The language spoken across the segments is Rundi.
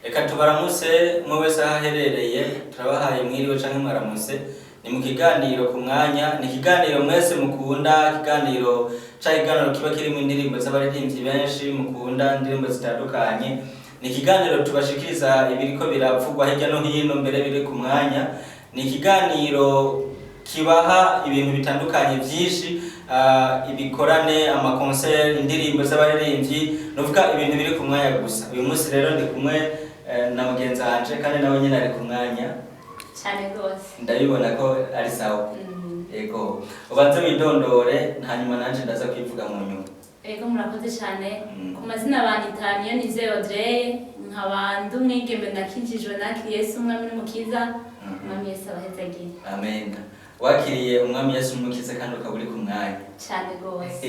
Reka tubaramutse umwe wese aho aherereye. Turabahaye mwiriwe canke mwaramutse. Ni mu kiganiro Ku Mwanya. Ni ikiganiro mwese mukunda, ikiganiro ca kiganiro kiba kirimo indirimbo z'abaririmbyi benshi mukunda, indirimbo zitandukanye. Ni ikiganiro tubashikiriza ibiriko biravugwa hirya no hino, mbere biri ku mwanya. Ni ikiganiro kibaha ibintu bitandukanye byinshi, ibikorane, ama concert, indirimbo z'abaririmbyi, nuvuga ibintu biri ku mwanya gusa. Uyu munsi rero ndi kumwe na mugenzi wanje, kandi nawe nyine ari ku mwanya. Cyane rwose. Ndabibona ko ari sawa. Ego, ubanze widondore, hanyuma nanje ndaza kwivuga mu nyuma. Ego, murakoze cyane. Ku mazina banyita Niyonizeye Audrey, nkaba ndi umwigeme nakijijwe, nakiriye Yesu Umwami n'Umukiza. Umwami Yesu abahezagire. Amen. Wakiriye Umwami Yesu Umukiza kandi ukaba uri ku mwanya. Cyane rwose.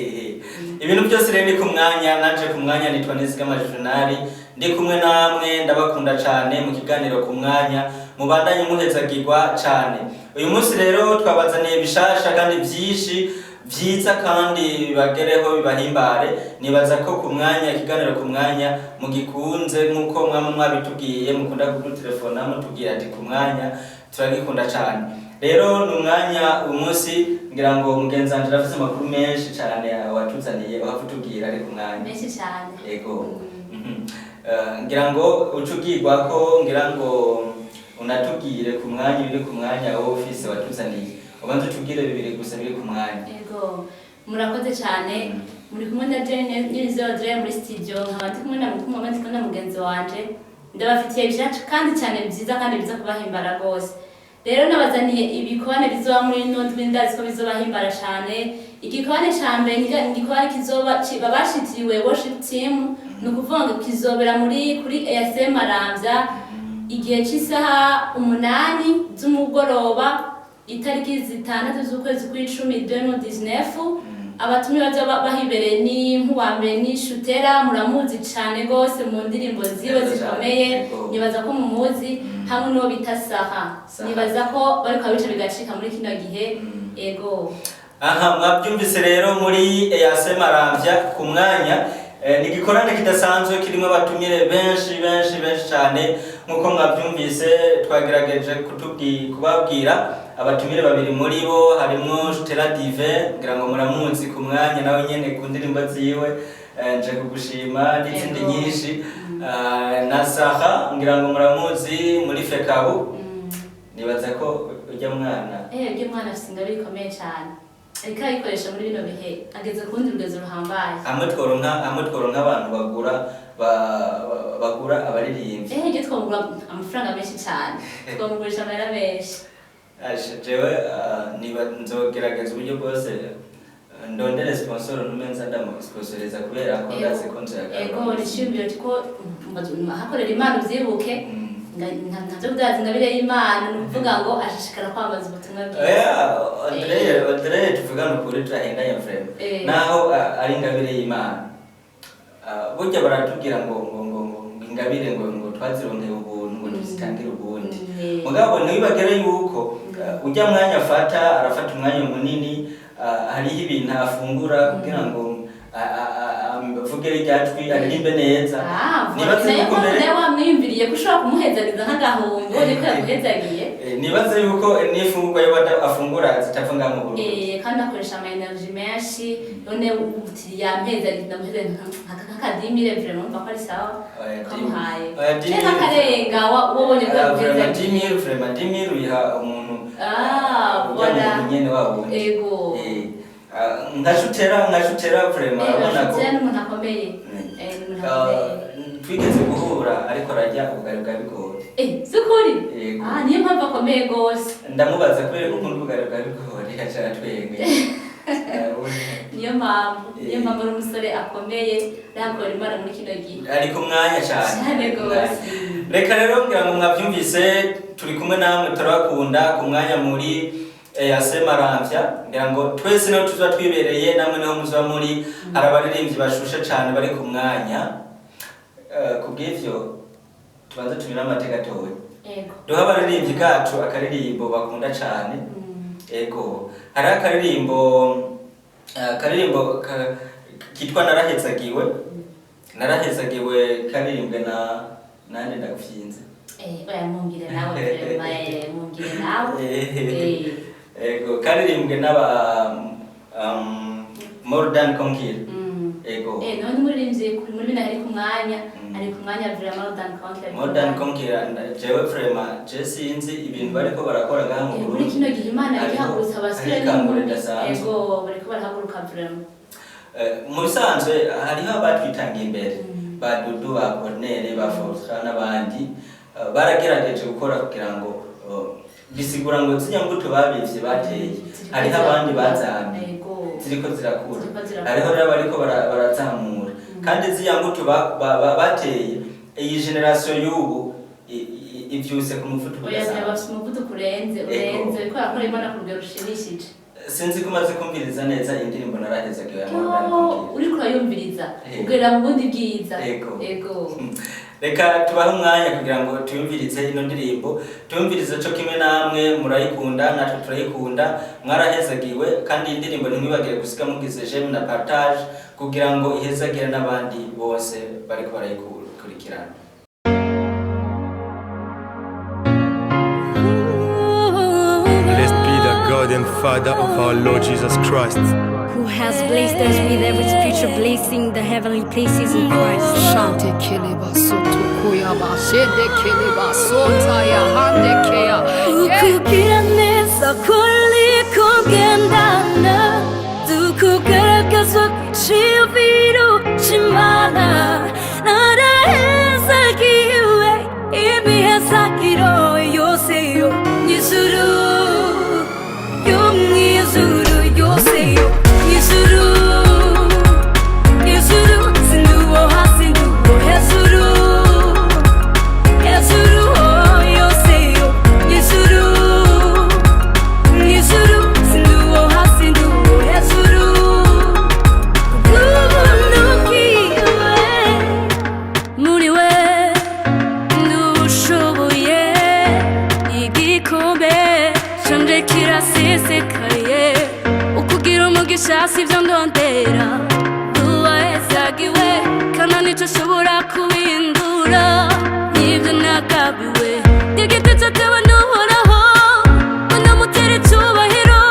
Ibintu byose rero ni ku mwanya, nanje ku mwanya. Nitwa Nizigama Juvenal, ndi kumwe namwe, ndabakunda cyane mu kiganiro Ku Mwanya. Mubandanye muhezagirwa cyane. Uyu munsi rero twabazaniye bishasha kandi byinshi byiza, kandi bibagereho, bibahimbare. Nibaza ko Ku Mwanya, ikiganiro Ku Mwanya mugikunze nk'uko mwama mwabitubwiye, mukunda kudutelefona mutubwira ati: "Ku Mwanya turagikunda cyane." Rero ni umwanya uyu munsi, ngira ngo mugenzi wanje arafise amakuru menshi cyane watuzaniye, uhava utubwira ari ku mwanya. Menshi cyane. Ego. Ngira ngo uce ubwirwa ko ngira ngo unatubwire ku mwanya, biri ku mwanya wowe ufise watuzaniye. Ubanze utubwire bibiri gusa biri ku mwanya. Ego, murakoze cyane. Muri kumwe na Jane Niyonizeye Audrey muri studio, nkaba ndi kumwe na ndi kumwe na mugenzi wanje. Ndabafitiye byinshi kandi cyane byiza, kandi biza kubahimbara rwose. Rero nabazaniye ibikorane bizoba muri ino ndwi, ndazi ko bizobahimbara cyane. Igikorane ca mbere ni igikorane kizoba bashitiriwe worship team, ni ukuvuga ngo kizobera muri kuri EAC Maramvya igihe cy'isaha 8 z'umugoroba, itariki 6 z'ukwezi kw'icumi 2019. Abatumire bazoba bahibereye ni nk'uwa mbere ni Shutera, muramuzi cane gose mu ndirimbo ziwe Neza cane, zikomeye. Yego. Nibaza ko mumuzi, hamwe n'uwo bita Saha. Saha. Nibaza ko bariko babica bigacika muri kino gihe. Ego. Aha mwabyumvise rero, muri EAC Maramvya ku mwanya, ni igikorane kidasanzwe kirimo abatumire benshi benshi benshi cyane. Nk'uko mwabyumvise, twagerageje kubabwira abatumire babiri muri bo. Harimwo Stella Dive, ngira ngo muramuzi ku mwanya nawe nyene ku ndirimbo ziwe, nje kugushima n'izindi nyinshi. Na Saha ngira ngo muramuzi muri Fekabu. Nibaza ko ujya mwana Ibyo mwana afise ingabire ikomeye cane, ariko arayikoresha muri bino bihe, ageze ku rundi rugezo ruhambaye. Hamwe tworonka abantu bagura bagura abaririmbyi. Ibyo twamugura amafaranga menshi cane, twamugurisha amahera menshi. Asha, jewe niba nzogerageza uburyo bwose, ndondere sponsor ntumenza ndamusponsoreza, kubera ko ndazi ko nzoyagarura. Ego, nishimire ko hakorera Imana, uvyibuke. Ntavyo kudaza ingabire y'Imana, ni ukuvuga ngo ashishikara kwamamaza ubutumwa bwiza. Oya, André, André, tuvugane ukuri, turahendanye vraiment. Naho ari ingabire y'Imana. Burya baratubwira ngo ingabire ngo twazironkeye ubuntu, ngo tuzitangire ubundi. Mugabo ntiwibagire yuko ujya mwanya afata, arafata umwanya munini, hariho ibintu afungura kugira ngo avuge rya jwi, aririmbe neza. Ah, Nibaze nayo yuko mpamvu mbere nawe wamwiyumviriye ko ushobora kumuhezagiza nk'agahumbi, ubonye ko yaguhezagiye. Nibaze yuko n'ifungurwa yo afungura zitava ngaha mu Burundi. Kandi akoresha ama énergie menshi. None uti yampezagiye, ndamuhezagiye nk'akadimire, vraiment umva ko ari sawa. Oya, kamuhaye oya, canke 10 000. akarenga, wabonye ko Ah, vraiment, yaguhezagiye. 10 000, vraiment, 10 000 uyiha umuntu Ah, ujya voilà. muntu nyene wa wundi. Ego. Nka Shutera vraiment, urabona ko Shutera ni umuntu akomeye. Ni umuntu akomeye. Twigeze guhura ariko ararya ubugari bwa bigori. Sukuri? Yego. Ah, niyo mpamvu akomeye gose. Ndamubaza kubera ko ukunda ubugari bwa bigori, aca aratwenga. Niyo mpamvu, niyo mpamvu ari umusore akomeye, arakora Imana muri kino gihe. Ari ku mwanya cyane. Cyane gose. Reka rero, ngira ngo mwabyumvise, turi kumwe namwe, turabakunda. Ku mwanya muri EAC Maramvya, ngira ngo twese niho tuza twibereye, namwe niho muza muri. Hari abaririmbyi bashushe cyane bari ku mwanya. Kubw'ivyo tubanze tumire amateka gatoya. Ego. Duha abaririmbyi kacu akaririmbo bakunda cyane. Ego, hariho akaririmbo kitwa Narahezagiwe. Narahezagiwe karirimbwe na Nande ndagufyinze. Oya, mumbwire nawe vraiment, mumbwire nawe. Ego, karirimbwe n'aba More Than Conquer. Ego. None umuririmbyi kuri muri bino ari ku mwanya, ari ku mwanya vraiment, More Than Conquer. More Than Conquer, jewe vraiment, je sinzi ibintu bariko barakora ngaha mu Muri Burundi. kino gihe Imana yarihagurutsa abasore Hariho ikanguro n'inkumi. ridasanzwe. Ego, bariko barahaguruka vraiment. Mu bisanzwe hariho abatwitangiye imbere, ba Dudu, ba Cornere, ba Fortra n'abandi. Baragerageje gukora kugira ngo bisigura ngo zirya mbuto babivye bateye, Ziriko hariho abandi zirakura. bazamye, ziriko zirakura. Ziriko zirakura. Hariho rero bariko barazamura, kandi zirya mbuto bateye, iyi génération y'ubu ivyuse ku muvuduko Oya, udasanzwe. bafite umuvuduko urenze, urenze, bariko barakora Imana ku rugero rushimishije. Sinzi ko umaze kumviriza neza indirimbo Narahezagiwe ya More Than Yo, Conquer. uriko urayumviriza ugera mu bundi bwiza. Ego. Ego. Reka tubahe umwanya kugira ngo tuyumvirize ino ndirimbo, tuyumvirize co kimwe namwe murayikunda, natwe turayikunda. Mwarahezagiwe, kandi iyi ndirimbo ntimwibagire gusiga mugize j'aime na partage kugira ngo ihezagire n'abandi bose bariko barayikurikirana. Blessed be the God and Father of our Lord Jesus Christ, who has blessed us with every spiritual blessing in the heavenly places in Christ. Shante keleba soto koyaba shende keleba sota ya hande keya. Ukugira neza kuri kugendana tukugaragazwa kw'iciyumviro c'Imana, narahezagiwe imihezagiro yose yo mw'ijuru, yo mw'ijuru, yose yo mw'ijuru, mw'ijuru. Sinduwo hasi, nduwo hejuru, hejuru, oh, yose yo mw'ijuru, mw'ijuru. Sinduwo hasi, nduwo hejuru kubw'ubuntu bwiwe. Muri we ndushoboye, igikombe canje kirasesekaye. Ukugira umugisha sivyo ndondera, nduwahezagiwe kandi nico nshobora kubindura nibyo nagabiwe. Igiti cyatewe n'Uhoraho, banamutera icyubahiro,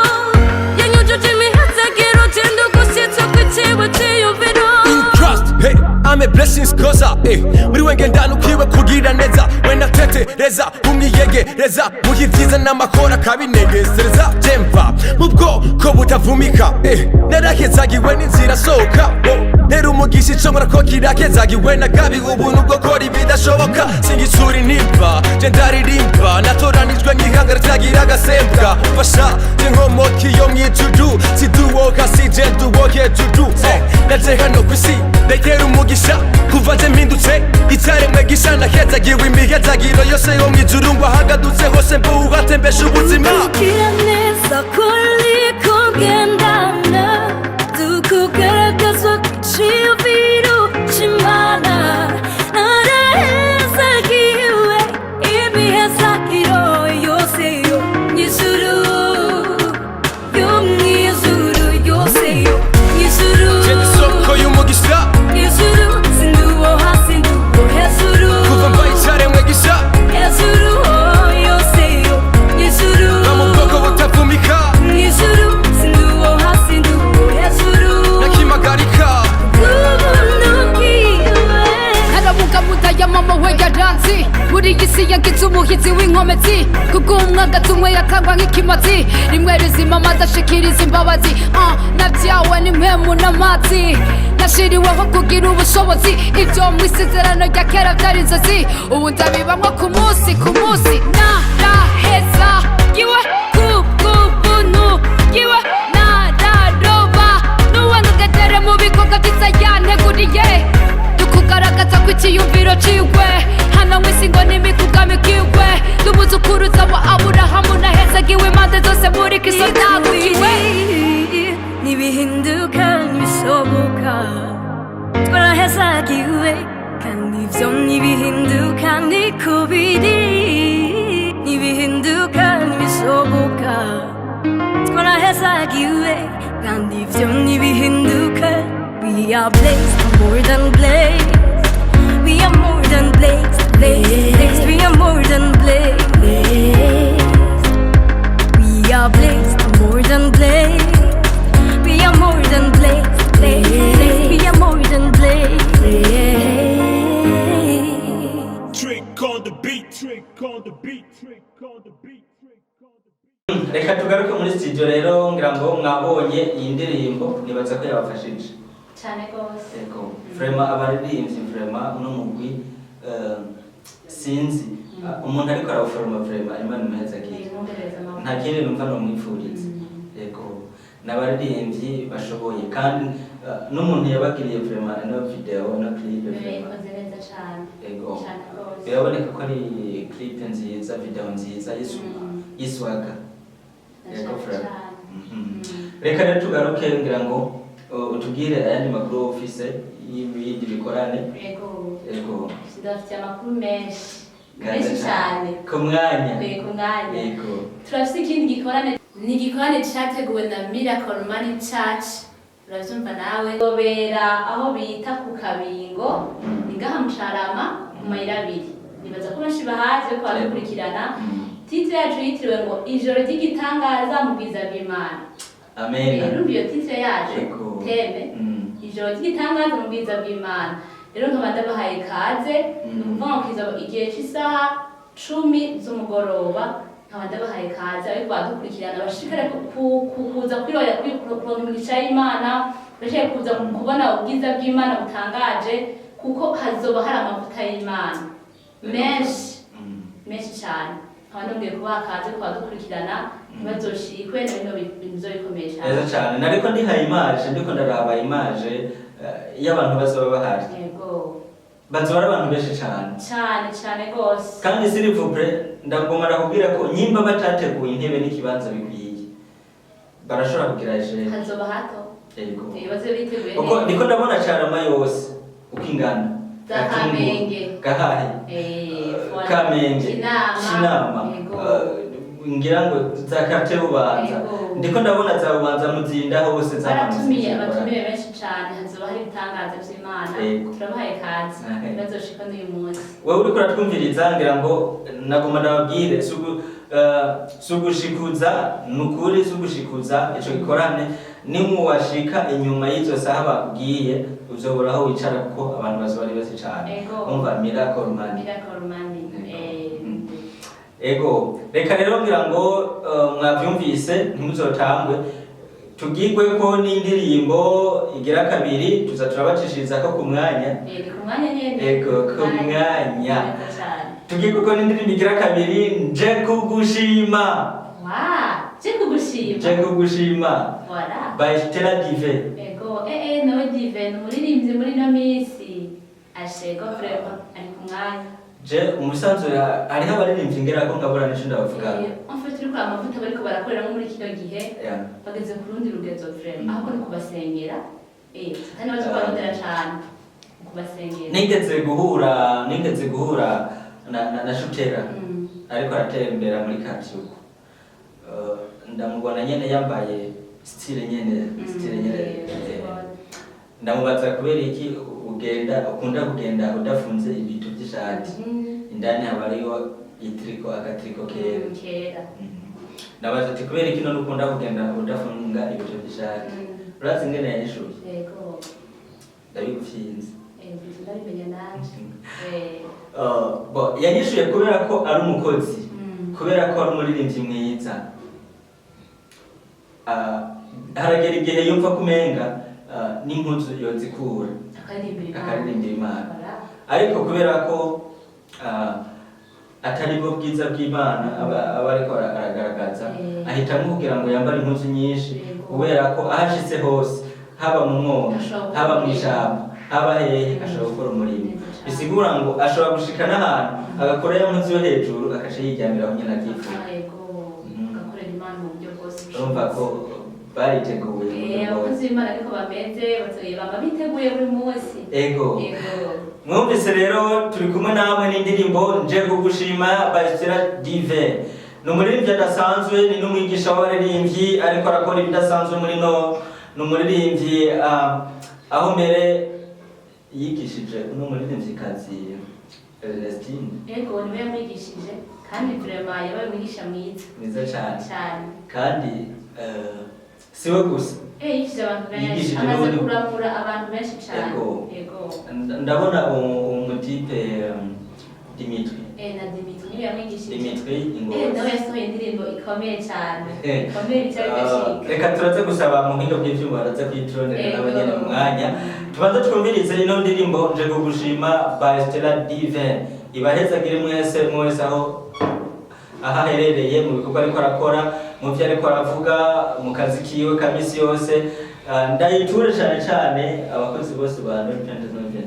yanyujuje imihezagiro, genda ugushyitsa kw'ikibo cyiyumviro. In Christ, hey, I'm a blessings causer, eh. Muri we ngendana ukwiwe kugira neza, we natetereza, umwiyegereza, muha ibyiza n'amakora akabinegezereza. Jemva mu bwoko butavumika, eh. Narahezagiwe n'inzira sohoka, oh. Ntera umugisha ico nkora ko kirakezagiwe, nagabiwe ubuntu bwo kora ibidashoboka. Singitsura intimba, je ndaririmba, natoranijwe nk'ihanga ritagira agasembwa. Mfasha je nkomoka iyo mw'ijuru, siduwoka sije nduwoke hejuru, eh. Naje hano kw'isi ndekera umugisha, kuva je mpindutse icaremwe gisha, nahezagiwe imihezagiro yose yo mw'ijuru, ngo ahagadutse hose mbuhatembesha ubuzima. Kugira neza kuri kugendana tukugaragazwa kw'iciyumviro c'Imana, narahezagiwe imihezagiro yose yo mw'ijuru, yo mw'ijuru, yose yo mw'ijuru. Je ndi isoko y'umugisha. Mw'ijuru, sinduwo hasi, nduwo hejuru. Kuva mbaye icaremwe gisha. Hejuru, oh, yose yo mw'ijuru. No mu bwoko butavumika. Mw'ijuru, sinduwo hasi, nduwo hejuru nakimagarika. kubuntu bwiwe. Narabuka muda ya mama we yaranzi, muri iyi si yagize umuhizi w'inkomezi, kubw'umwagazi umwe yakangwa nk'ikimazi rimwe rizima, amazi ashikiriza imbabazi. Ah, nabyawe n'impemu n'amazi, nashiriweho kugira ubushobozi. Ibyo mu isezerano rya kera byari inzozi, ubu ndabibamwo ku munsi ku munsi. Naraheza giwe kubw'ubuntu bwiwe, nararoba n'uwangagetere mu bikorwa byiza yanteguriye, tukugaragaza ko icyiyumviro ciwe hano mw'isi ngo n'imikugami kiwe, n'umuzukuruza wa Aburahamu, nahezagiwe impande zose muri Kristo, nagukiwe. Ntibihinduka, ntibishoboka, twarahezagiwe kandi ibyo ntibihinduka, niko biri, ntibihinduka, ntibishoboka, twarahezagiwe kandi ibyo ntibihinduka. We are blessed, more than blessed. We are more than blessed. Blessed, blessed. We are more than blessed. We are blessed, more than blessed. We are more than blessed, blessed, blessed. We are more than blessed. Trick on the beat. Trick on the beat. Trick on the beat. Trick on the beat. Reka tugaruke muri studio rero. Ngira ngo mwabonye iyi ndirimbo, nibaza ko yabafashije. Cyane rwose. Ego, vraiment abaririmbyi, vraiment uno mugwi, sinzi, umuntu ariko arawuforoma, vraiment Imana imuhezagire. Imwongereze amaboko. Nta kindi numva nomwifuriza. Ego, n'abaririmbyi bashoboye kandi n'umuntu yabagiriye vraiment ino video, ino clip, vraiment Ikoze neza cyane. Ego. Cyane rwose. Biraboneka ko ari clip nziza, video nziza y'isuku, y'iswaga. Ego. Ndashaka Vraiment. cyane. Reka rero tugaruke, ngira ngo utubwire ayandi makuru ufise y'ibindi bikorane. Ego. Ego. Ndafite amakuru menshi Kaze. Menshi cyane. Ku mwanya. Ku mwanya. Ego. Turafite ikindi gikorane, ni igikorane cyateguwe na Miracle Money Church, urabyumva nawe. Gobera aho bita ku Kabingo, ni ngaha mu Carama, ku mayira abiri. Nibaza ko benshi bahazi ariko barabikurikirana. Titre yacu yitiriwe ngo "Ijoro ry'igitangaza mu bwiza bw'Imana". Amen. Urumva iyo titre yacu? Ego. Thème, "Ijoro ry'igitangaza mu bwiza bw'Imana". Rero nkaba ndabahaye ikaze. Ni ukuvuga ngo kiza igihe cy'isaha 10 z'umugoroba. Nkaba ndabahaye ikaze ariko badukurikirana, bashishikare kuza kwiroya kuronka imigisha y'Imana, bashishikare kuza kubona ubwiza bw'Imana butangaje, kuko hazoba hari amavuta y'Imana menshi, menshi cyane. Nkaba nongeye kubaha ikaze ku badukurikirana, ntibazoshikwe na bino bintu bizoba bikomeye cyane. Neza cyane. Nariko ndihaye image, ndiko ndaraba image y'abantu bazoba bahari. Bazoba ari abantu benshi cyane. Cyane cyane rwose. Kandi s'il vous plaît, ndagomba ndakubwira ko nyimba batateguye intebe n'ikibanza bikwiye, barashobora kugira échec. Hazoba hato. Yego. Ibibazo biteguye Uko neza. ndiko ndabona Carama yose uko ingana. Za Gatungu, Kamenge. Gahahe, Voilà. Kamenge, Kinama. Kinama, ngira ngo za quartier Bubanza. Ndiko ndabona za Bubanza, Muzinda, hose zamanutse. Baratumiye abatumire benshi cyane, hazoba hari ibitangaza by'Imana. Turabahaye kaze, bazoshika n'uyu munsi. Wewe uriko uratwumviriza, ngira ngo nagomba ndababwire, sugushikuza, nukuri sugushikuza ico gikorane. Nimuwashika inyuma y'izo saha bakubwiye, uzobura aho wicara kuko abantu bazoba ari benshi cane. Umva, Miracle Money. Miracle Money. Ego, reka rero ngira ngo mwavyumvise, ntimuzotangwe. Tugirwe ko n'indirimbo igira kabiri, tuza turabacishiriza ko ku mwanya. Ni ku mwanya nyene. Ego, ku mwanya. Neza cyane. Tugirwe ko n'indirimbo igira kabiri, "Nje kugushima". Wa, je kugushima. "Nje kugushima" Voilà. by Stella Dive. Ego, nawe Dive ni umuririmbyi muri ino minsi. Ashego vraiment ari ku mwanya. Je umusanzu hariho abaririmbyi ngera ko nkabura n'ico ndabavuga. En fait turiko amavuta bariko barakoreramo muri kino gihe, bageze ku rundi rugezo vraiment. Ahubwo ni kubasengera. Satani bazi kubarondera cane. Kubasengera. Nigeze guhura na Shutera ariko aratembera muri quartier uko. Ndamubona nyene yambaye style nyene, style nyene. Ndamubaza kubera iki ugenda, ukunda kugenda udafunze ibintu by'ishati, indani haba hariho itriko, akatriko kera. Kera. Ndabaza ati kubera iki none ukunda kugenda udafunga ibintu by'ishati? Urazi ingene yanyishuye? Yego. Ndabigufyinze. Ndabimenya nanje. Bo yanyishuye kubera ko ari umukozi, kubera ko ari umuririmbyi mwiza. Haragera igihe yumva ko umenga n'impuzu yozikura Akaririmbira Imana. Akaririmbira Imana. Voilà. Ariko kubera ko atari bwo bwiza bw'Imana aba ariko aragaragaza, ahitamo kugira ngo yambare impuzu nyinshi, kubera ko aho ashitse hose, haba mu mwonga, Ashobora haba mu gukora ishamba, haba hehe, ashobora gukora umurimo. Neza cane. Bisigura ngo ashobora gushika n'ahantu agakora ya mpuzu yo hejuru, akaca yiryamiraho nyine akifuza. Yego. Agakorera Imana mu buryo bwose Urumva ko bariteguye mu buryo bwose. Abakozi b'Imana ariko bameze batoye, baba biteguye buri munsi. Ego. Mwumvise rero, turi kumwe namwe n'indirimbo "Nje kugushima" by Stella Dive. Ni umuririmbyi adasanzwe, ni n'umwigisha w'abaririmbyi, ariko arakora ibidasanzwe muri no. Ni umuririmbyi aho mbere yigishije uno muririmbyikazi. Ernestine. Yego, niwe yamwigishije, kandi vraiment yabaye umwigisha mwiza. Mwiza cyane. Cyane. Kandi siwe gusa. Yigishije abantu benshi. Yigishije Amaze n'ubundi- kuramura abantu benshi cyane. Yego. Yego. Ndabona umutipe Dimitri. Na Dimitri niwe yamwigishije. Dimitri Ingozi. Nawe yasohoye indirimbo ikomeye cyane, ikomeye cyane, igashika. Reka turaze gusaba mu buhinga bw'ivyuma, baraza kuyiturondera Yego. nabo nyene mu mwanya. Tubanze twumvirize ino ndirimbo Nje Kugushima by Stella Divin. Ibahezagire mwese mwese aho aherereye, mu bikorwa ariko arakora, mu vyo ariko aravuga, mu kazi kiwe ka misi yose. Ndayiture cane cane abakozi bose ba Nord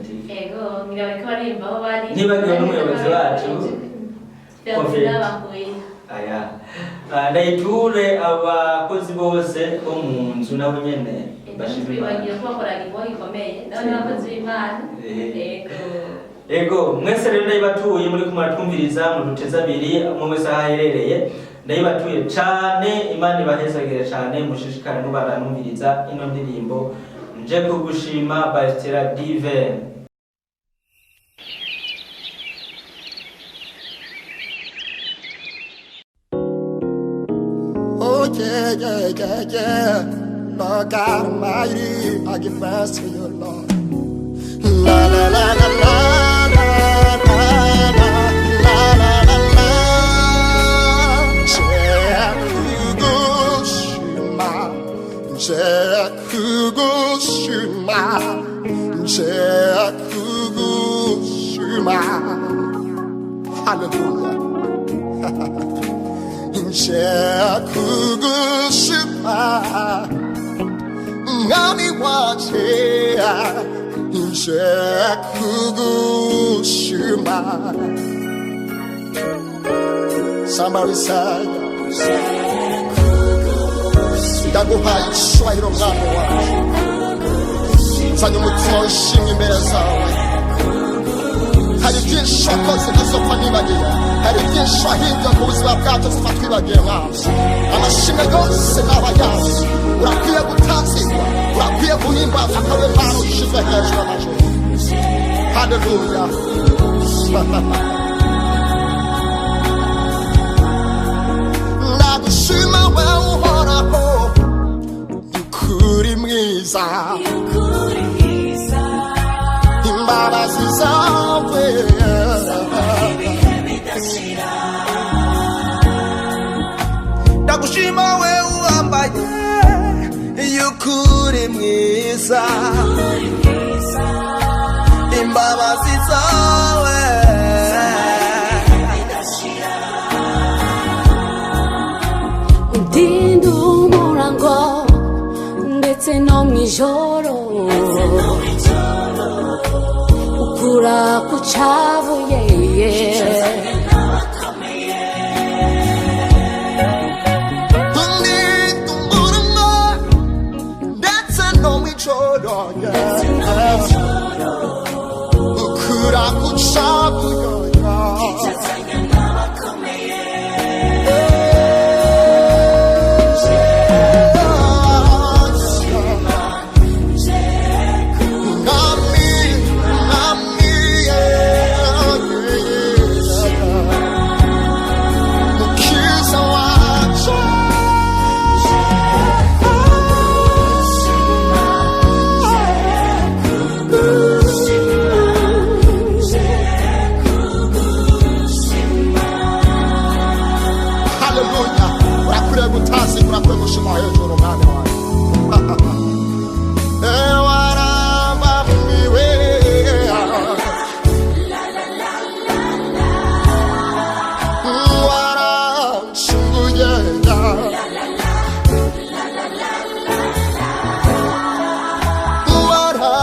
TV. Yego, ngira bariko baririmba aho bari. Ntibagiwe n'umuyobozi wacu, Ferdinand Bakuye. Aya. Ndayiture abakozi bose bo mu nzu nabo nyene bashima Imana. Twibagiwe ko bakora igikorwa gikomeye, nabo ni abakozi b'Imana. Yego. Ego, mwese rero ndayibatuye muri kumara twumviriza mu duteze abiri, umwe wese aho aherereye, ndayibatuye cane. Imana ibahezagire cane, mushishikare mubaranumviriza ino ndirimbo Nje Kugushima by Stella Divin. Oh yeah. Lord God Almighty, I give thanks to you, Lord. La la la la la la la la la la la la. Nje kugushima, nje kugushima, nje kugushima. Hallelujah. Nje kugushima, mwami wanje, nje kugushima. Somebody say, ndaguhaye icyubahiro mwami wanje, nzanye umutima wishimye imbere zawe. Hari byinshi wakoze ntazopfa nibagiwe, hari byinshi wahinduye ku buzima bwacu tuzopfa twibagiwe. Mwami, amashimwe yose n'aba yawe. Urakwiye gutazirwa, urakwiye guhimbaza, akabe mpano ushyizwe hejuru y'amajuru. Haleluya. Ndagushima wewe Uhoraho, ukuri mwiza, imbabazi zawe. Ndagushima we uwambaye, y'ukuri mwiza, imbabazi zawe. Undinda umurango ndetse no mu ijoro, ukura ku cyabuye. Undinda umurango ndetse no mu ijoro, ukura ku cyabuye. Mwami, mwami, yeah. Mukiza wacu. Haleluya. Urakwiriye gutazirwa, urakwiye gushima hejuru mwami wawe. Warabambiwe. Warancunguye.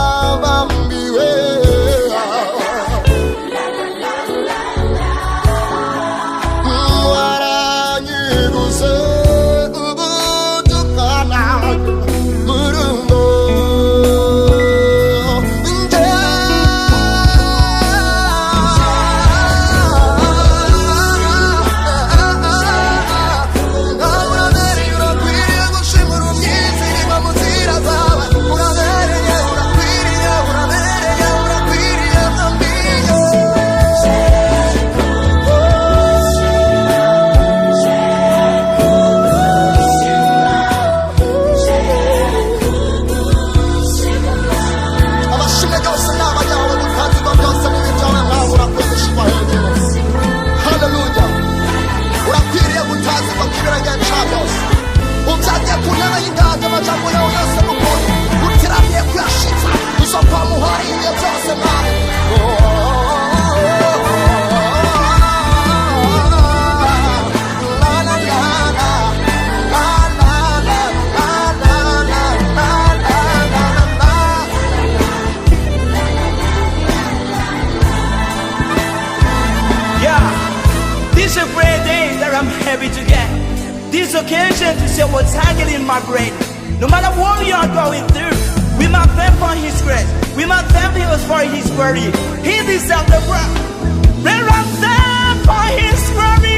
Warabambiwe. Waranyiguze ubutukana murungo. This is a great day that I'm happy to get. This occasion to say what's happening in my brain. No matter what we are going through, we must thank for His grace. We must thank Him for His glory. He deserves the world. We must thank for His glory.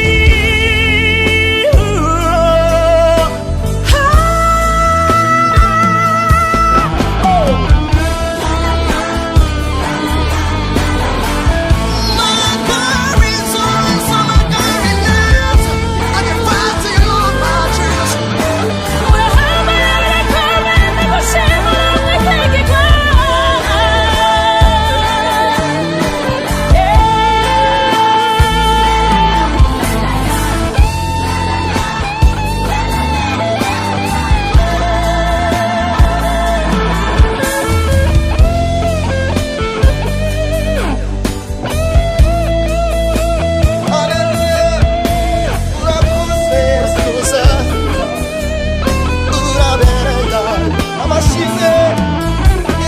Urakuze, urabereye amashimwe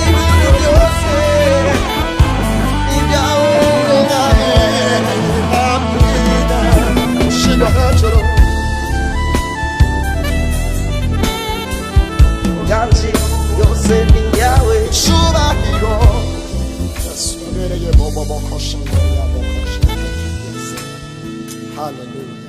ibintu byose ibyawe amina shirwa hejuru Nganji yose ni yawe. Cyubahiro Yesu abereye bobobokoshe yabokoshe. Hallelujah.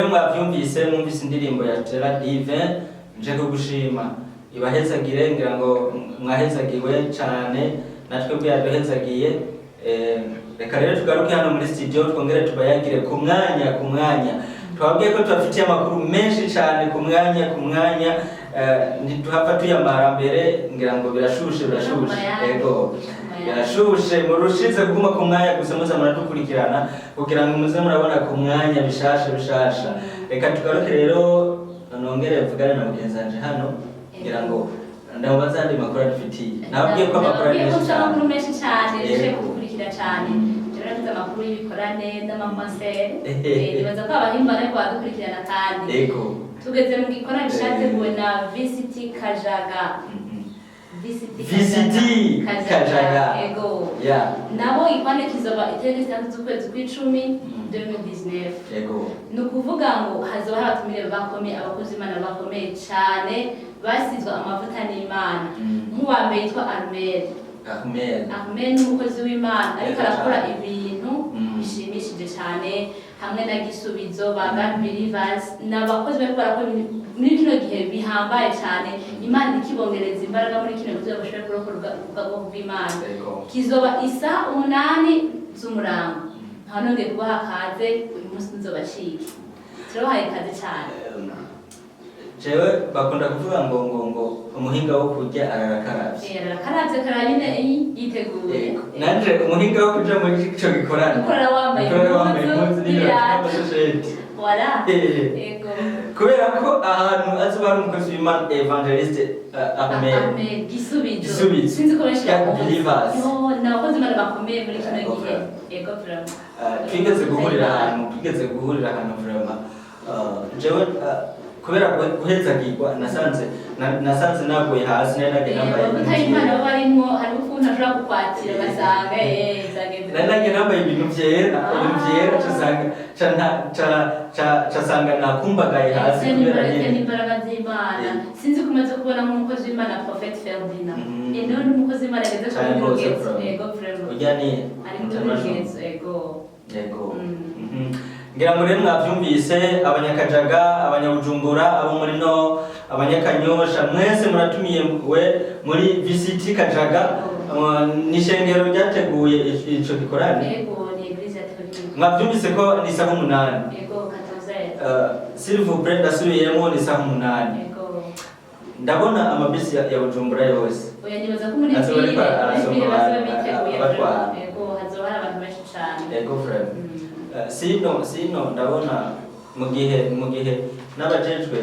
Iyo mwavyumvise, mwumvise indirimbo ya Gerard Divin nje kugushima, ibahezagire. Ngira ngo mwahezagiwe cane, natwe bwe yaduhezagiye. Reka rero tugaruke hano muri studio, twongere tubayagire ku mwanya ku mwanya. Twabwiye ko tubafitiye amakuru menshi cane ku mwanya ku mwanya. Ntituhava tuyamara mbere, ngira ngo birashushe, birashushe. Ego, birashushe. Murushize kuguma ku mwanya gusa, muze muradukurikirana kugira ngo muze murabona ku mwanya bishasha bishasha. Reka tugaruke rero, nongere mvugane na mugenzi wanje hano kugira ngo ndamubaza andi makuru adufitiye. Nababwiye ko amakuru ari Nababwiye ko menshi mfite cyane. amakuru menshi cyane. Yego. Tuje kugukurikira cyane. Rero mfite amakuru y'ibikorane n'amakonseri. Nibaza ko abahimba ariko badukurikirana kandi. Tugeze mu gikorane cyateguwe na VCT Kajaga. VCT. VCT Kajaga. Ego. Nabo igikorane kizoba itariki 6 z'ukwezi kw'icumi 2019. Ni ukuvuga ngo hazoba hari abatumire bakomeye, abakozi b'Imana bakomeye cyane basizwe amavuta n'Imana. Nk'uwa mbere yitwa Armel. Ahmed. Armel ni umukozi w'Imana ariko Yego arakora cyane. ibintu bishimishije cyane hamwe na Gisubizo ba God Believers. Ni abakozi bariko barakora ibintu muri kino gihe bihambaye cyane. Imana ikibongereza imbaraga muri kino gihe kugira ngo bashobore kurokora ubwoko bw'Imana. Kizoba isaha 8 z'umurango. Nkaba nongeye kubaha kaze uyu munsi, nzobacike. Turabahaye ikaze cyane. Jewe bakunda kuvuga ngo umuhinga wo kurya ararakaravye. Arakaravye karara nyine yiteguye. Yego. Nanje umuhinga wo kuja muri ico gikorane. Gukorera wambaye Gukorera wambaye impuzu impuzu n'ibirato n'ibirato. n'amashesheti. Voilà. Ego. Kubera ko ahantu azoba ari umukozi w'Imana Evangeliste Ahmed. Ahmed Gisubizo. Gisubizo. Sinzi ko benshi God bamuzi. Believers. Yo, ni abakozi b'Imana bakomeye muri kino Ego, gihe. Ego vraiment. Twigeze guhurira ahantu vraiment. Jewe kubera guhezagirwa nasanze naguye hasi, nari nagiye nambaye Amavuta ibintu y'Imana vyera. baba barimwo, hariho ukuntu ashobora kukwakira ugasanga zagenze. Nari nagiye nambaye ibintu vyera, ibintu vyera, casanga ca casanga nakumbagaye hasi Ese kubera n'imbaraga nyene. n'imbaraga z'Imana. Sinzi ko umaze kubona nk'umukozi w'Imana Prophet Ferdinand. Nawe ni umukozi w'Imana ageze ku Cane rundi rwose, rugezo. vraiment. Ego vraiment. Urya ni Ari ku rundi international. rugezo, ego. Yego. Ngira ngo rero mwavyumvise, abanyakajaga, abanyabujumbura, abo muri no abanyakanyosha, mwese muratumiye we muri VCT Kajaga. Ni ishengero ryateguye ico gikorane. Ego, ni Eglise Catholique. Mwavyumvise ko ni isaha 8. Ego, 14. S'il vous plaît, ndasubiyemo, ni isaha 8. Ego. Ndabona amabisi ya Bujumbura yose. Oya, nibaza ko muri Azoba ville, ariko muri arasoma ville bazoba biteguye. abatwara. Ego, hazoba hari abantu benshi cane. Ego frère. Sino ndabona mu gihe n'abajejwe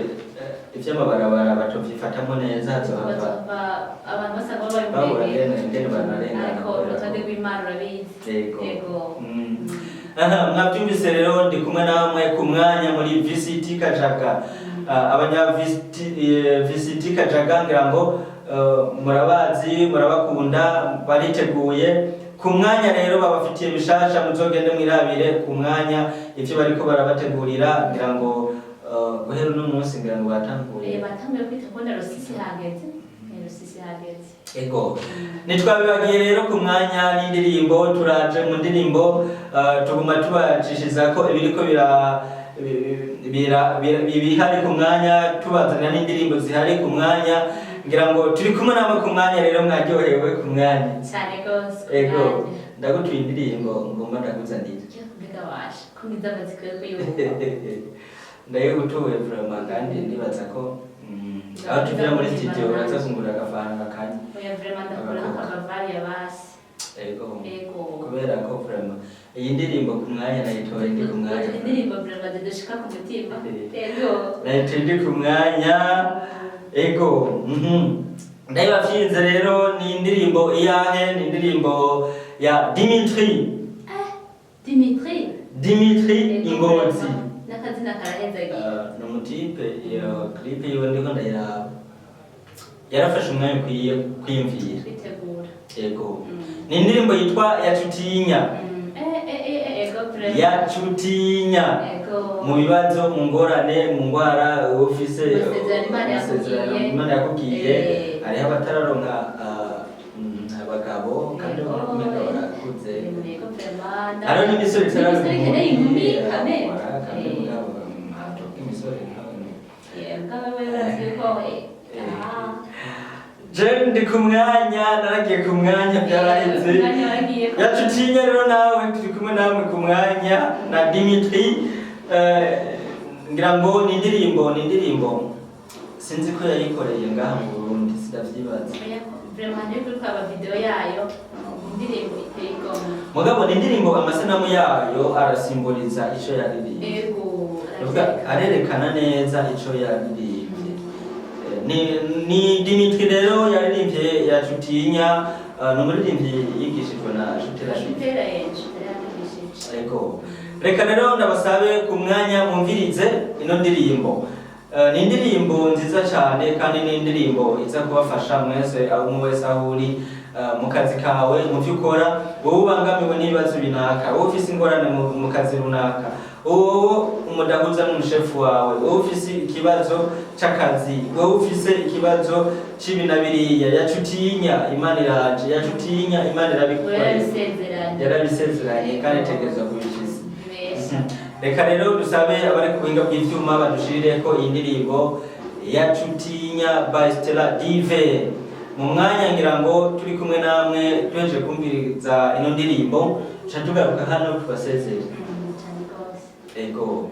ivy'amabarabara batovyifatamo neza, hazohava Bazova abantu basanga babaye babura umurenge. ngene banarengana Ariko kubera urutonde rw'Imana urabizi. Yego. Ego. Aha, mwabyumvise rero, ndi kumwe namwe ku mwanya muri VCT Kajaga. Abanya VCT, VCT Kajaga, ngira ngo murabazi, murabakunda, bariteguye ku mwanya. Rero babafitiye bishasha, muzogende mwirabire ku mwanya ivyo bariko barabategurira. Ngira ngo guhera uno munsi ngira ngo batanguye. Batanguye kwita kubona rusisi hageze. Rusisi hageze. Ego. Ntitwabibagiye rero ku mwanya n'indirimbo, turaje mu ndirimbo, tuguma tubacishiza ko ibiriko bira bihari ku mwanya, tubazanira n'indirimbo zihari ku mwanya. Ngira ngo turi kumwe namwe ku mwanya rero, mwaryohewe ku mwanya. Cyane rwose, ku Ego. mwanya. Ndagutuye indirimbo ngomba ndakuzanira. Yo, mbega washa ko ngize amatsiko yo kuyumva. Ndayigutuye vraiment, kandi ndibaza ko aho tuvira muri studio uraza kungurira agafaranga kanya. Oya, vraiment, ndakuraho akabavaria basi. Ego. Ego. Kubera ko vraiment iyi ndirimbo ku mwanya nayitoye ndi ku mwanya. Indirimbo vraiment zidushika ku mutima. Ego. Nayitoye ndi ku mwanya. Ego. Ndayibafyinze rero, ni indirimbo iyahe? Ni indirimbo ya Dimitri. Dimitri. Dimitri. Ego, Ingozi. N'akazina karahezagiye. Ni umutipe, iyo clip yiwe ndiko ndayiraba, yarafashe umwanya ukwiye kwiyumvira. Kwitegura. Ego. Ni indirimbo yitwa Yacutinya. Ego vraiment. Yacutinya. Ego. Mu bibazo, mu ngorane, mu ngwara ufise, Amasezerano Imana amasezerano yakubwiye. Imana yakubwiye. Hariho abatararonka abagabo kandi ubona ko umenga barakuze. Ego vraiment. Hariho n'imisore itararonka. N'imisore ikeneye inkumi kame. Kandi mugabo ntabwo imisore nkawe. Mugabo wewe urazi yuko aha. Je ndi ku mwanya, naragiye ku mwanya, byaraheze. Umwanya waragiye ko. Yacutinya rero, nawe turi kumwe namwe ku mwanya na Dimitri. Ngira ngo ni indirimbo sinzi ko yayikoreye ngaha mu Burundi, sindavyibaza. Oya, vraiment ntiri kuri kwaba video yayo, indirimbo iteye igomwe. Mugabo ni indirimbo amasanamu yayo arasimboliza ico yaririmbye. Ego. Nukuvuga arerekana neza ico yaririmbye. Ni Dimitri rero yaririmbye Yacutinya, ni umuririmbyi yigishijwe na Shutera. Shutera, Shutera yamwigishije. Ego. Reka rero ndabasabe ku mwanya mwumvirize ino ndirimbo. Ni indirimbo nziza cyane, kandi ni indirimbo iza kubafasha mwese, aho umwe wese aho uri, mu kazi kawe, mu byo ukora, wowe ubangamiwe n'ibibazo binaka, wowe ufise ingorane mu kazi runaka, wowe umudahuza n'umushefu wawe, wowe ufise ikibazo c'akazi, wowe ufise ikibazo c'ibi na biriya, Yacutinya, Imana iraje. Yacutinya, Imana irabigukorera. Yarabisezeranye. Yarabisezeranye kandi itegerezwa kubishiza. Bibesha. Reka rero dusabe abari ku buhinga bw'ivyuma badushirire ko iyi ndirimbo Yacutinya by Stella Dive. Mu mwanya ngira ngo turi kumwe namwe, duheje kumviriza ino ndirimbo, tuca tugaruka hano tubasezere. Cyane rwose. Ego.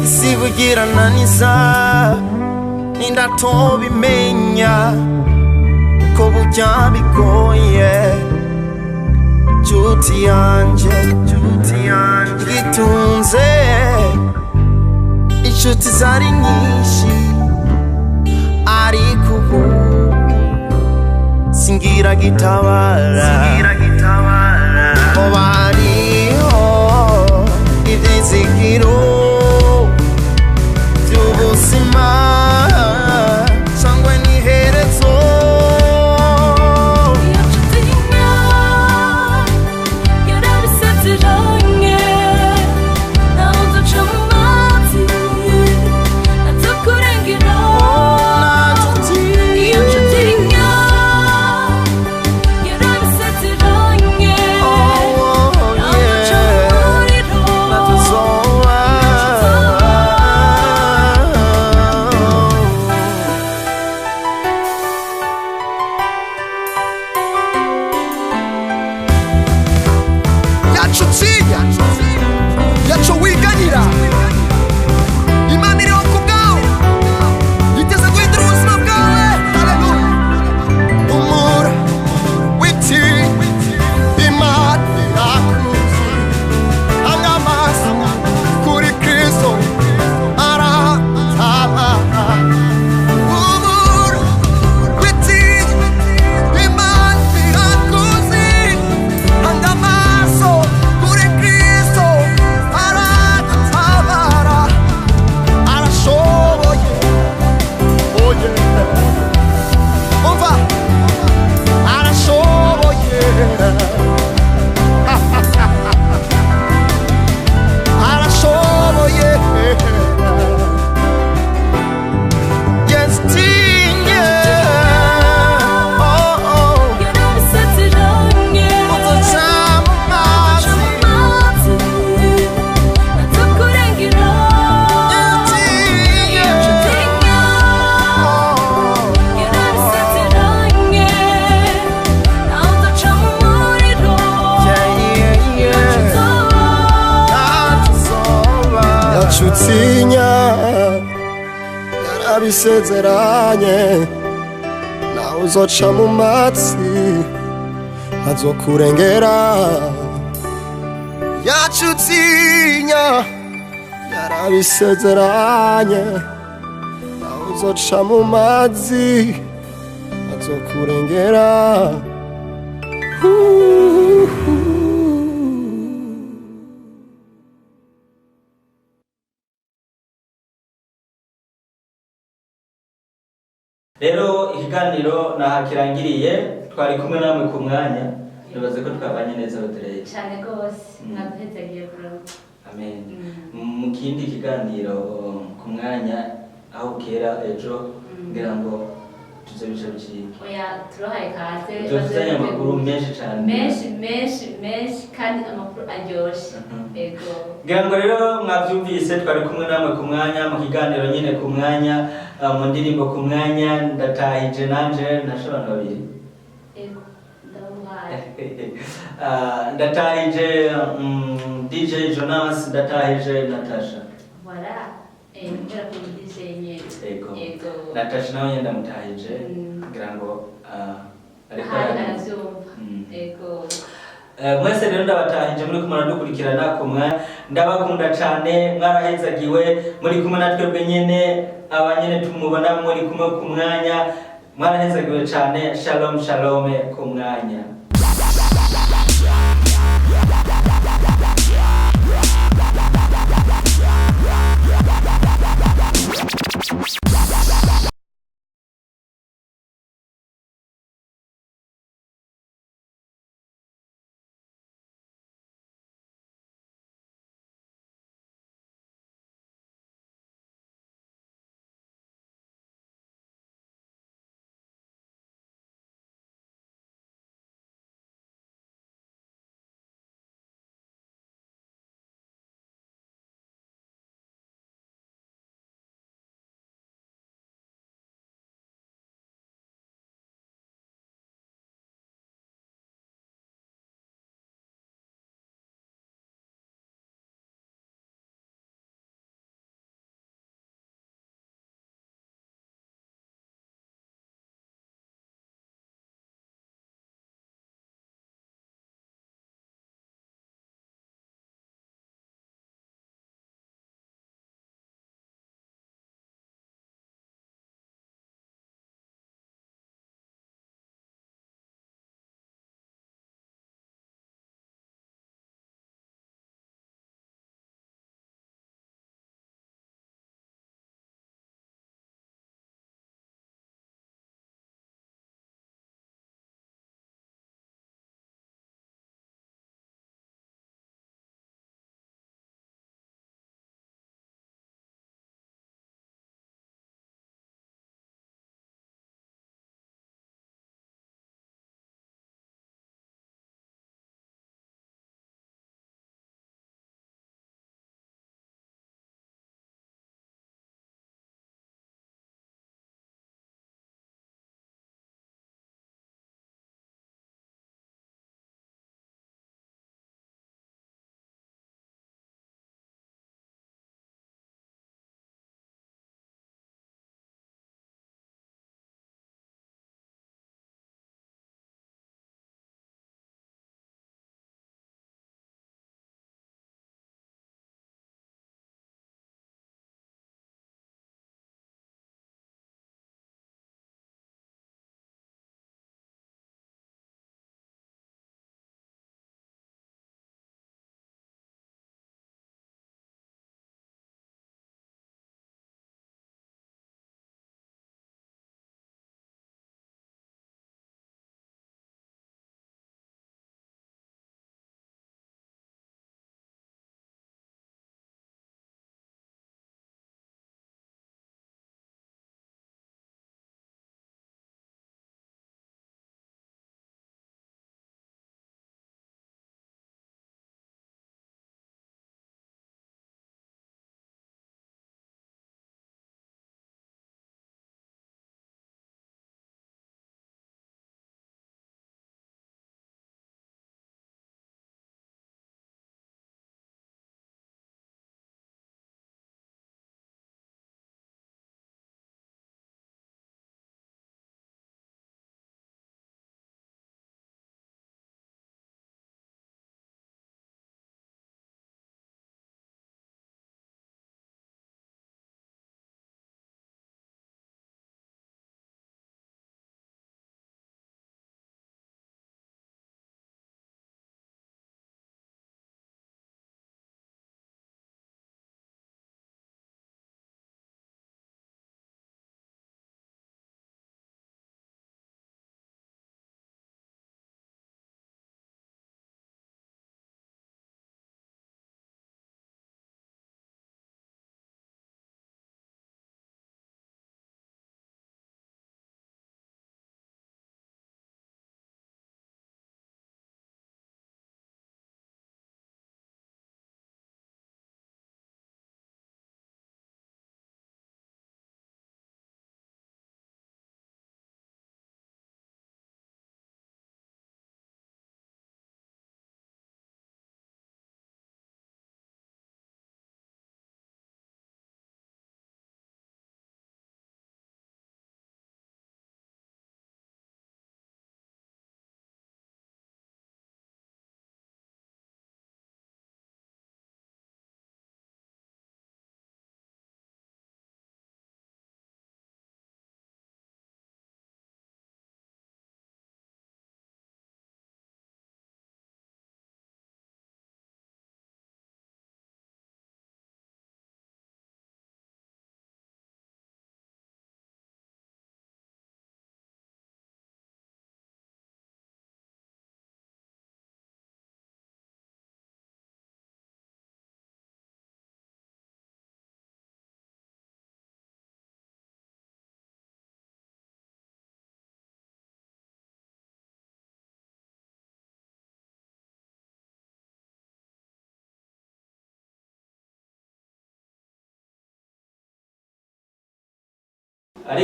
Isibugirananiza nindatobimenya ko burya bigoye, nshuti yanje, nshuti yanje gitunze inshuti zari nyinshi, ariko ubu singira gitabara. Ko bariho ibyizigiro by'ubuzima cyangwa n'iherezo. Iyo nshuti yarabisezeranye, nawe uduca mu mazi atakurengera. Iyo nshuti yarabisezeranye, nawe uduca mu muriro. Natuzoba. Yacu utinya, yacu wiganyira. Imana iriho ku bwawe, yiteze guhindura ubuzima bwawe. Haleluya. Humura witi Imana irakuzi, hanga amaso kuri Kristo aratabara. Humura witi Imana irakuzi, hanga amaso kuri Kristo aratabara. Arashoboye, oh yeah. Umva, arashoboye, arashoboye. Yes, tinye. Oh, oh. Uzoca mu mazi. Tinye. Oh, yeah, yeah, yeah. Yacutinya, yarabisezeranye, nawe uzoca mu matsi ntazokurengera. Yacutinya, yarabisezeranye, nawe uzoca mu mazi ntazokurengera. Rero ikiganiro naha kirangiriye, twari kumwe namwe ku mwanya, nibaze ko twabanye neza Audrey. Cyane rwose, mwaduhezagiye bro. Amen. Mu kindi kiganiro ku mwanya aho bukera ejo, ngira ngo tuze bice bicike. Oya, turahaye kaze. Tuzanye amakuru menshi cyane. Menshi menshi menshi, kandi amakuru aryoshye. Ego. Ngira ngo rero mwabyumvise, twari kumwe namwe ku mwanya mu kiganiro nyine ku mwanya, mu ndirimbo ku mwanya. Ndatahije nanje nashobora babiri. Ego, ndabuhaye. Ndatahije DJ Jonas, ndatahije Natasha. Voilà, kubera ko DJ nyene. Ego. Ego. Natasha nawe nyine ndamutahije. Ngira ngo ariko Ahari aravyumva. Ego. Mwese rero ndabatahije muri kumwe dukurikirana ku mwanya, ndabakunda cyane, mwarahezagiwe muri kumwe na twebwe nyene, aba nyene tumubona muri kumwe ku mwanya, mwarahezagiwe cyane. Shalom shalom ku mwanya.